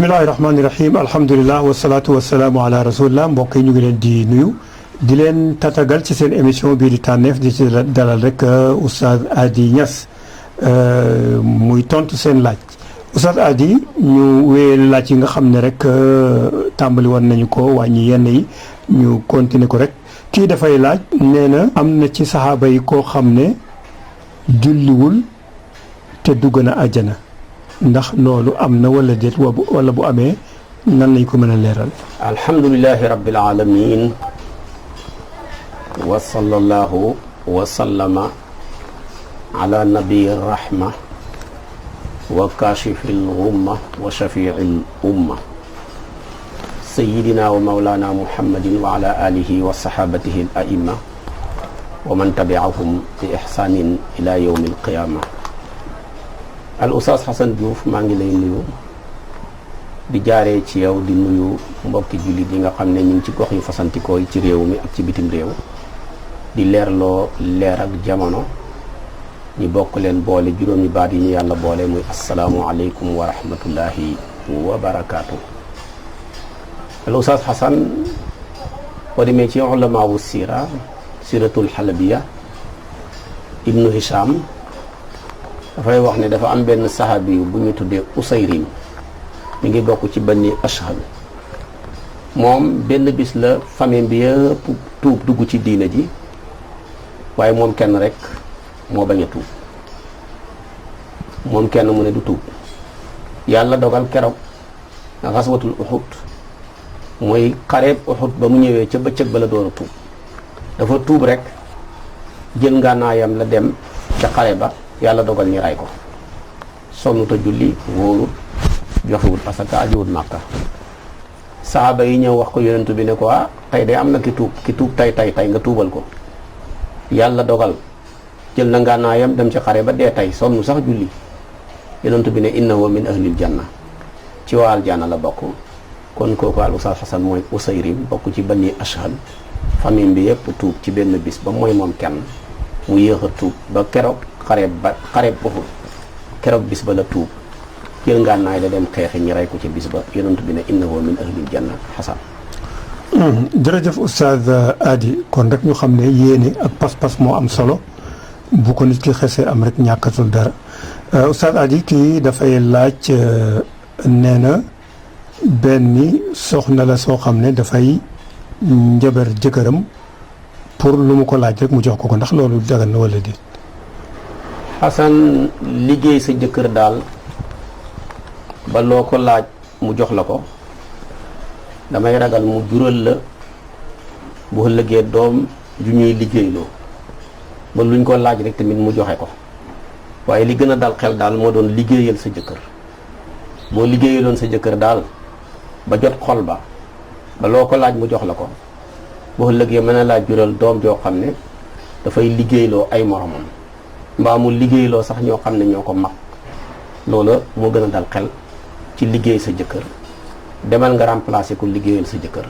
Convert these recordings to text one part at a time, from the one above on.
bismillahi rahmaani rahim alhamdulilah wasalaatu wasalaamu ala rasulillah mbokk yi ñu ngi leen di nuyu di leen tatagal ci seen émission bii di tànneef di ci dalal rek Oustaz Hady Niass muy tontu seen laaj Oustaz Hady ñu wéyee laaj yi nga xam ne rek tàmbali woon nañu ko wàññi yenn yi ñu continuer ko rek kii dafay laaj nee na am na ci saxaaba yi koo xam ne julliwul te dugg na àjjana ndax loolu am na wala déet wala bu amee nan lañ ko mën a leeral. alhamdulilahi rabbil alamin wa sallallahu wa sallama ala nabiyi rahma wa kashifil ghumma wa shafiil umma sayidina wa maulana muhammadin wa ala alihi wa sahabatihi al aimma wa man tabiahum bi ihsanin ila yawmi al qiyama. al Oustaz Assane Diouf maa ngi lay nuyu di jaaree ci yow di nuyu mbokki jullit yi nga xam ne ñu ngi ci gox yu fasantikoo yi ci réew mi ak ci bitim réew di leerloo leer ak jamono ñu bokk leen boole juróomi baat yi ñu yàlla boole muy asalaamualeykum wa rahmatullahi wa barakaatu. al Oustaz Assane boo demee ci ulama wu sira siratul xalabiya ibnu Hisham dafay wax ne dafa am benn sahabi bu ñu tuddee Usayrim mi ngi bokk ci Bani Ashhal moom benn bis la famille bi yëpp tuub dugg ci diina ji waaye moom kenn rek moo bañ a tuub moom kenn mu ne du tuub yàlla dogal keroog xaswatul Uhud mooy xareeb Uhud ba mu ñëwee ca bëccëg ba la door a tuub dafa tuub rek jël ngànnaayam la dem ca xare ba yàlla dogal ñu ray ko sonnuta julli wóorut joxewut asaka ajiwut màkka saaba yi ñëw wax ko yonentu bi ne ko tey de am na ki tuub tay nga tuubal ko yàlla dogal jël na ngànnaayam dem ci xare ba dee tey sonnu sax julli yonentu bi ne innahu min ahlil janna ci waa aljanna la bokk kon kooku al Oustaz Assane mooy Usayrim bokk ci Bani Ashhal famille bi yëpp tuub ci benn bis ba mooy moom kenn mu yéex a tuub ba keroog xareeb Uhud keroog bis ba la tuub jël ngànnaay la dem xeexi ñi rey ko ci bis ba yonent bi ne innahu min ahlil janna xasan. jërëjëf Oustaz Hady kon rek ñu xam ne yéene ak pas-pas moo am solo bu ko nit ki xesee am rek ñàkkatul dara Oustaz Hady kii dafay laaj nee na benn soxna la soo xam ne dafay njëbar jëkkëram pour lu mu ko laaj rek mu jox ko ndax loolu dagan na wala déet. Xasan liggéey sa jëkkër daal ba loo ko laaj mu jox la ko damay ragal mu jural la bu ëllëgee doom ju ñuy liggéeyloo ba luñ ko laaj rek tamit mu joxe ko waaye li gën a dal xel daal moo doon liggéeyal sa jëkkër boo liggéeyaloon sa jëkkër daal ba jot xol ba loo ko laaj mu jox la ko bu ëllëgee mën a laaj jural doom joo xam ne dafay liggéeyloo ay moromam mbaa mu liggéeyloo sax ñoo xam ne ñoo ko mag loola moo gën a dal xel ci liggéey sa jëkkër demal nga remplacer ko liggéeyal sa jëkkër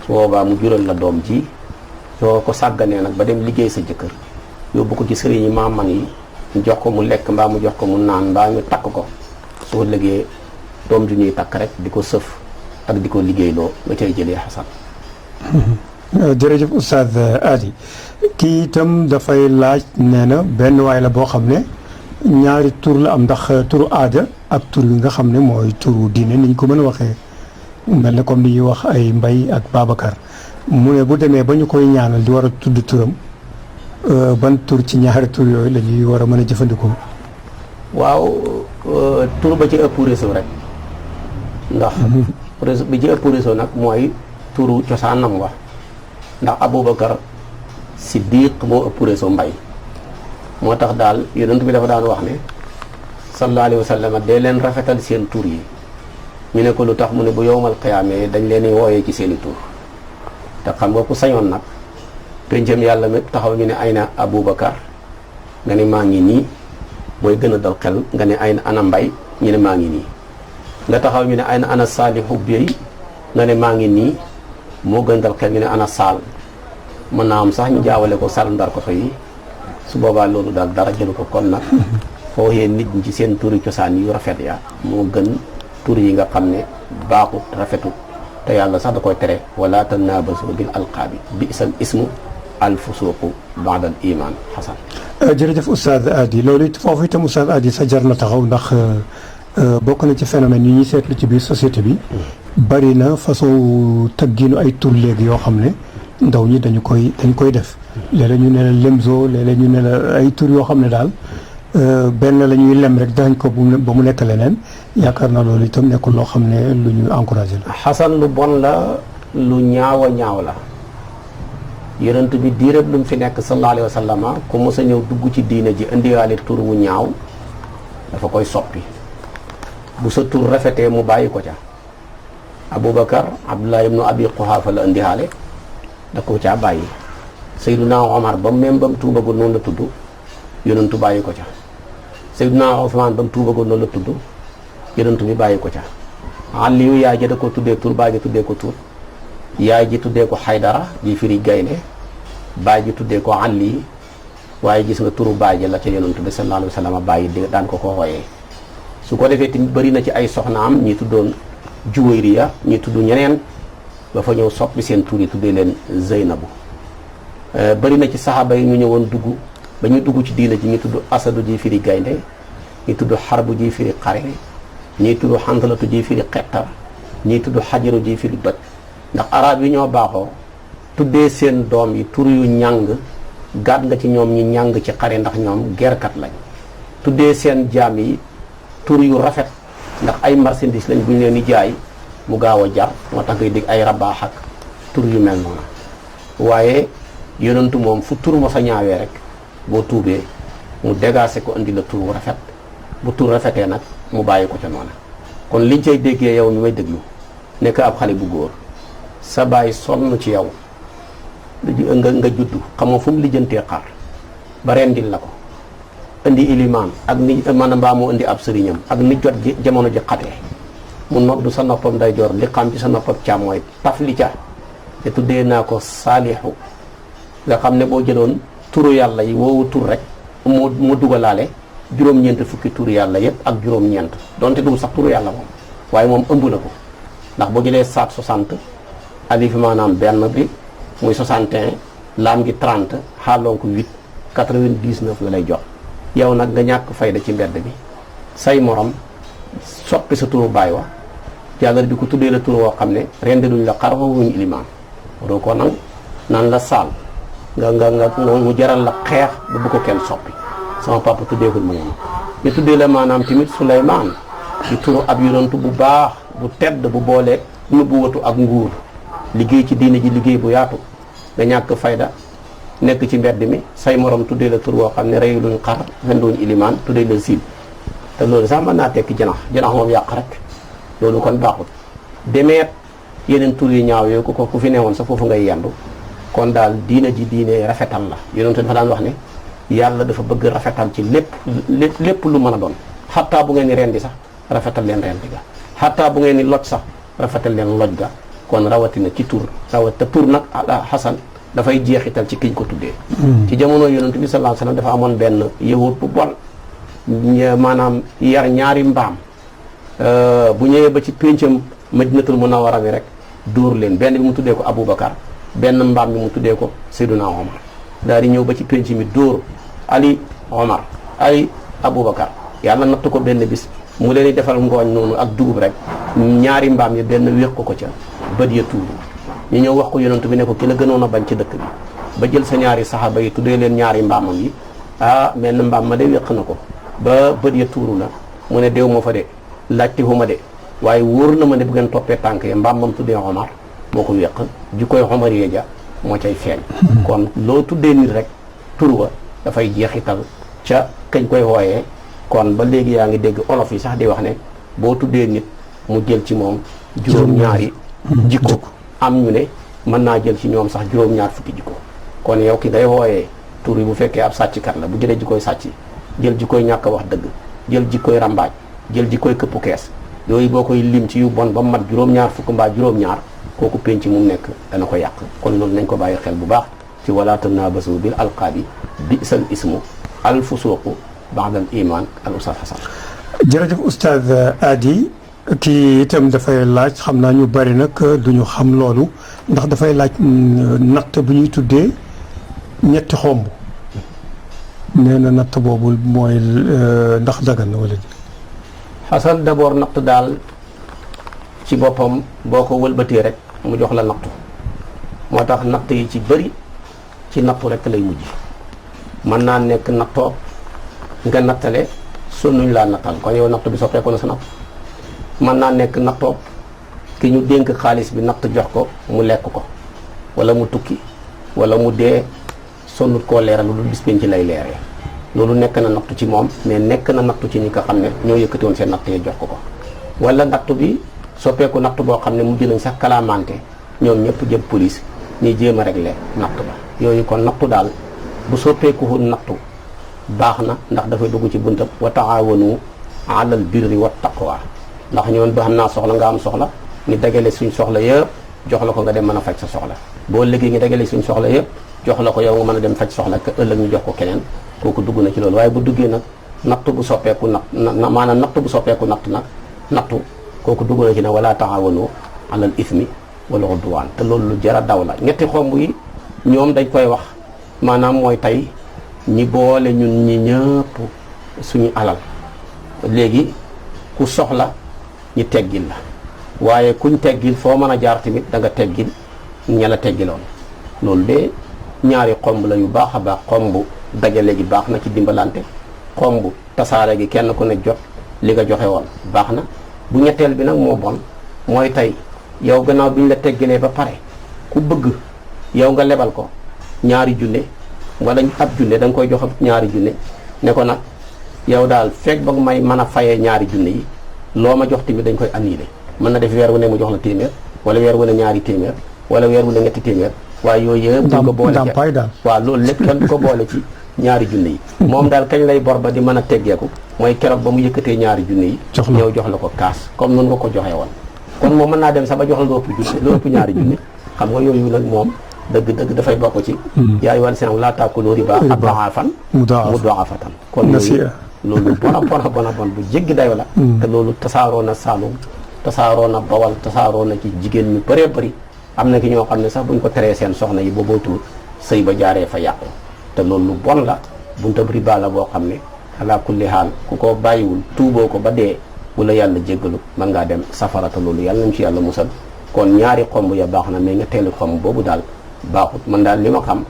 su boobaa mu jural la doom ji soo ko sàgganee nag ba dem liggéey sa jëkkër yóbbu ko ci sëriñ yi maaman yi ñu jox ko mu lekk mbaa mu jox ko mu naan mbaa ñu takk ko soo liggéey doom ju ñuy takk rek di ko sëf ak di ko liggéeyloo nga cay jëlee Xasan. jërëjëf Oustaz Hady kii itam dafay laaj nee na benn waay la boo xam ne ñaari tur la am ndax turu aada ak tur yi nga xam ne mooy turu diine ni ñu ko mën a waxee mel ne comme li ñuy wax ay Mbay ak Babacar mu ne bu demee ba ñu koy ñaanal di war a tudd turam ban tur ci ñaari tur yooyu la ñuy war a mën a jëfandikoo. waaw tur ba ci ëpp réseau rek ndax réseau bi ci ëpp réseau nag mooy turu cosaanam wax ndax Aboubacar Siddiq moo ëpp réseau Mbay moo tax daal yonent bi dafa daan wax ne sallallahu alayhi wa sallam dee leen rafetal seen tur yi ñu ne ko lu tax mu ne bu yowmal qiyaamee dañ leen di wooyee ci seeni tur te xam nga ku sañoon nag pencam yàlla mépp taxaw ñu ne ay na Aboubacar nga ne maa ngi nii mooy gën a dal xel nga ne ay na ana Mbay ñu ne maa ngi nii nga taxaw ñu ne ay na ana Saalihu Bey nga ne maa ngi nii moo gën a dal xel ñu ne ana Saal mën naa am sax ñu jaawale ko Sall ndar ko yi su boobaa loolu daal dara jëlu ko kon nag foo yee nit ñi ci seen turi cosaan yu rafet ya moo gën tur yi nga xam ne baaxut rafetut te yàlla sax da koy tere wala tanaabasu bil alqaabi bi'sal ismu al fusuqu ba'da al iman xasan. jërëjëf Oustaz Hady loolu it foofu itam Oustaz Hady sa jar na taxaw ndax bokk na ci phénomène yi ñuy seetlu ci biir société bi bari na façon tëgginu ay tur léegi yoo xam ne ndaw ñi dañ koy def léeg-léeg ñu ne la lemzo léeg-léeg ñu ne la ay tur yoo xam ne daal benn la ñuy lem rek dañ ko ba mu nekk leneen yaakaar naa loolu itam nekkul loo xam ne lu ñu encouragé la. xasan lu bon la lu ñaaw a ñaaw la yonent bi diirëb lu mu fi nekk sallallahu alayhi wa sallam ku mos a ñëw dugg ci diine ji indiwaale tur wu ñaaw dafa koy soppi bu sa tur rafetee mu bàyyi ko ca Aboubacar Abdullah ibnu Abi Quhafa la indiwaale da ko caa bàyyi Seydina Omar ba même ba mu tuubagul noonu la tudd yonentu bàyyi ko ca Seydina Ousmane ba mu tuubagul noonu la tudd yonentu bi bàyyi ko ca Aliyu yaay ji da ko tuddee tur baay ji tuddee ko tur yaay ji tuddee ko Xaydara ji firi gaynde baay ji tuddee ko Ali waaye gis nga turu baay ji la ca yonentu bi sallallahu alayhi wa sallam bàyyi daan ko wooyee su ko defee tamit bëri na ci ay soxnaam ñi tuddoon Juwayriya ñi tudd ñeneen ba fa ñëw soppi seen tur yi tuddee leen Zeynabu bëri na ci saxaaba yi ñu ñëwoon dugg ba ñu dugg ci diina ji ñi tudd Asadu ji firi gaynde ñi tudd Xarbu ji firi xare ñi tudd Xantalatu ji firi xettar ñi tudd Xajaru ji firi doj ndax arab yi ñoo baaxoo tuddee seen doom yi tur yu ñàng gàtt nga ci ñoom ñi ñàng ci xare ndax ñoom gerkat lañ tuddee seen jaam yi tur yu rafet ndax ay marchandise lañ bu ñu leen di jaay mu gaaw a jar moo tax ngay dégg ay rabaax ak tur yu mel noonu waaye yonentu moom fu tur mo sa ñaawee rek boo tuubee mu dégaase ko indi la tur wu rafet bu tur rafetee nag mu bàyyi ko ca noonu kon liñ cay déggee yow mi may déglu nekk ab xale bu góor sa baay sonn ci yow nga juddu xamoo fu mu lijjantee xar ba rendil la ko indi ilimaan ak ni man mbaa mu indi ab sëriñam ak ni jot ji jamono ji xatee mu noddu sa noppam day jor li xam ci sa noppam càmmooy taf li ca te tuddee naa ko saalixu nga xam ne boo jëloon turu yàlla yi woowu tur rek mu dugalaale juróom-ñeent fukki turu yàlla yépp ak juróom-ñeent donte dugul sax turu yàlla moom waaye moom ëmb na ko ndax boo jëlee saat 60 alif maanaam benn bi muy 61 laam gi 30 xaaloon ko 8 99 la lay jox yow nag nga ñàkk fayda ci mbedd bi say morom soppi sa turu baay wa yàlla di ko tuddee la turu woo xam ne rendi luñ la xar wuñ ilimaan doo ko nag naan la saal nga mu jaral la xeex ba bu ko kenn soppi sama papa tuddeekul ma noonu ñu tuddee la maanaam tamit Suleymaan di turu ab yonantu bu baax bu tedd bu boolee nubuwatu ak nguur liggéey ci diine ji liggéey bu yaatu nga ñàkk fayda nekk ci mbedd mi say morom tuddee la tur woo xam ne reyu luñ xar fenduñ ilimaan tuddee la siib te loolu sax mën naa tekki janax moom yàq rek loolu kon baaxut demeet yeneen tur yu ñaaw yooyu ku fi newoon sa foofu ngay yendu kon daal diina ji diine rafetal la yonent dafa daan wax ne yàlla dafa bëgg rafetal ci lépp lu mën a doon xattaa bu ngeen ni rendi sax rafetal leen rendi ga xattaa bu ngeen ni loj sax rafetal leen loj ga kon rawatina ci tur te tur nag xasan dafay jeexital ci kiñ ko tuddee ci jamono yonent bi sallallahu alayhi wasallam dafa amoon benn yahud bu bon maanaam yar ñaari mbaam bu ñëwee ba ci péncam Madinatul Munawwara mi rek dóor leen benn bi mu tuddee ko Aboubacar benn mbaam bi mu tuddee ko Seydina Omar daal di ñëw ba ci pénc mi dóor Ali Omar Ali Aboubacar yàlla natt ko benn bis mu leen di defal ngooñ noonu ak dugub rek ñaari mbaam yi benn wéq ko ca bët ya tuuru ñu ñëw wax ko yonent bi ne ko ki la gënoon a bañ ci dëkk bi ba jël sa ñaari saxaaba yi tuddee leen ñaari mbaamam yi benn mbaam ma de wéq na ko ba bët ya tuuru na mu ne déw ma fa de laajte fu ma de waaye wóor na ma ne bu ngeen toppee tànk yi mbaam mam tuddee Omar moo ko wéq ji koy Omar yee ja moo cay feeñ kon loo tuddee nit rek tur wa dafay jeexital ca kañ koy wooyee kon ba léegi yaa ngi dégg olof yi sax di wax ne boo tuddee nit mu jël ci moom juróom-ñaari jikko am ñu ne mën naa jël ci ñoom sax juróom-ñaar fukki jikko kon yow ki ngay wooyee tur yi bu fekkee ab sàcckat la bu jëlee jikkoy sàcc jël jikkoy ñàkk a wax dëgg jël jikkoy rambaaj jël jikkoy këppu kees yooyu boo koy lim ci yu bon ba mat juróom-ñaar fukk mbaa juróom-ñaar kooku penc mu nekk dana ko yàq kon loolu nañ ko bàyyi xel bu baax ci wala tanaabasu bil alqaabi bi'sal ismu al fusuuqu ba'dal iman al Oustaz Assane. jërëjëf Oustaz Hady kii itam dafay laaj xam naa ñu bari nag duñu xam loolu ndax dafay laaj natt bu ñuy tuddee ñetti xomb nee na natt boobu mooy ndax dagan na wala xasan d'abord natt daal ci boppam boo ko wëlbatee rek mu jox la nattu moo tax natt yi ci bëri ci nattu rek lay mujj mën naa nekk nattoo nga nattale sonnuñ laa nattal kon yow natt bi soppeeku na sa natt mën naa nekk nattoo ki ñu dénk xaalis bi natt jox ko mu lekk ko wala mu tukki wala mu dee sonnut koo leeral lu dul bis penc ci lay leeree loolu nekk na nattu ci moom mais nekk na nattu ci ñi nga xam ne ñoo yëkkati woon seen natt yi jox ko ko wala nattu bi soppeeku natt boo xam ne mujj nañ sax kalaamante ñoom ñëpp jëm police ñuy jéem a régler natt ba yooyu kon nattu daal bu soppeeku nattu baax na ndax dafay dugg ci buntab wa taawanu alal birri wa taqwa ndax ñoon ba xam naa soxla nga am soxla ñu dagale suñ soxla yëpp jox la ko nga dem mën a faj sa soxla boo liggéey ñu dagale suñ soxla yëpp jox la ko yow nga mën a dem faj soxla ka ëllëg ñu jox ko keneen kooku dugg na ci loolu waaye bu duggee nag nattu bu soppeeku maanaam nattu bu soppeeku nattu kooku dugg na ci ne wala taawanu alal ismi wala udwaan te loolu lu jar a daw la ñetti xomb yi ñoom dañ koy wax maanaam mooy tey ñi boole ñun ñi ñëpp suñu alal léegi ku soxla ñi teggil la waaye kuñ teggil foo mën a jaar tamit da nga teggil ña la teggiloon loolu de ñaari xomb la yu baax a baax xomb dajale gi baax na ci dimbalante xomb tasaare gi kenn ku ne jot li nga joxe woon baax na bu ñetteel bi nag moo bon mooy tey yow gannaaw bi ñu la teggilee ba pare ku bëgg yow nga lebal ko ñaari junne wala ab junne da nga koy jox ñaari junne ne ko nag yow daal fekk ba may mën a fayee ñaari junne yi loo ma jox tamit dañ koy annulé mën na def weer wu ne mu jox la téeméer wala weer wu ne ñaari téeméer wala weer wu ne ñetti téeméer waaye yooyu yëpp duñ ko boole waaw loolu lépp kenn du ko boole ci ñaari junne yi moom daal kañ lay bor ba di mën a teggeeku mooy keroog ba mu yëkkatee ñaari junne yi yow jox la ko kaas comme noonu nga ko joxee woon kon moom mën naa dem sax ba jox la lu ëpp junne lu ëpp ñaari junne xam nga yooyu nag moom dëgg dafay bokk ci yaay wal seen laa taakulu riba ad'aafan mud'aafatan kon yooyu loolu bon bu jéggi dayo la te loolu tasaaroo na Saalum tasaaroo na Bawal tasaaroo na ci jigéen ñu bëree bëri am na ki ñoo xam ne sax buñ ko teree seen soxna yi boobootul sëy ba jaaree fa yàqu te loolu lu bon la buntab riba la boo xam ne ala kulli haal ku ko bàyyiwul tuuboo ko ba dee bu la yàlla jéggalu mën ngaa dem safara te loolu yàlla nañ ci yàlla musal kon ñaari xomb ya baax na mais nga teelu xomb boobu daal baaxut man daal li ma xam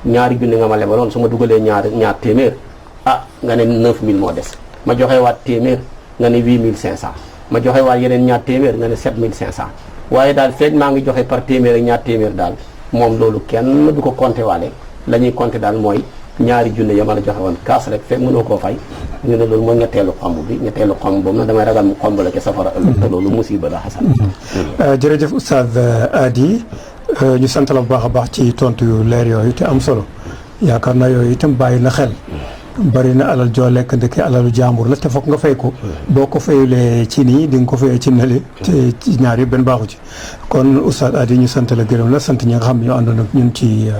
ñaari junni nga ma lebaloon su ma dugalee ñaar téeméer nga ne 9000 moo des ma joxe waat téeméer nga ne 8500 ma joxe waat yeneen ñaar téeméer nga ne 7500 waaye daal feeg maa ngi joxe par téeméer ak ñaar téeméer daal moom loolu kenn du ko compter waale la ñuy compter daal mooy ñaari junne ya ma la joxe woon kaas rek feeg mënoo koo fay ñu ne loolu mooy ñetteelu xomb bi ñetteelu xomb boobu nag damay ragal mu xomb la ca safara ëllëg te loolu musiba la xasan jërëjëf Oustaz Hady ñu sant la bu baax a baax ci tontu yu leer yooyu te am solo yaakaar naa yooyu itam bàyyi na xel bari na alal joo lekk ndeke alalu jàmbur la te foog nga fay ko boo ko fayulee ci nii di nga ko fayee ci nale te ci ñaar yi benn baaxu ci kon Oustaz Hady ñu sant la gërëm la sant ñi nga xam ne ñoo àndoon ak ñun ci